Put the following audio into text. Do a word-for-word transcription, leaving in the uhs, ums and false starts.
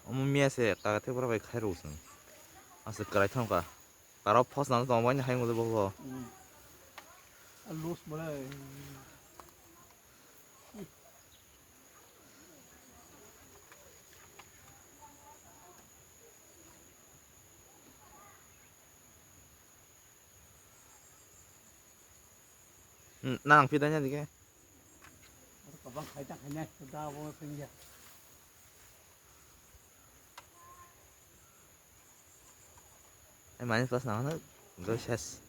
Omo miya se kaga thepra bai khai rw song. Ase kwrai thang ka. Karo phos nang tong bai hai ngule bo. Lus bole. Nang pidanya dike. Kabang khai ta khai nai da bo sing ya. Ai mani pas nang na go ses.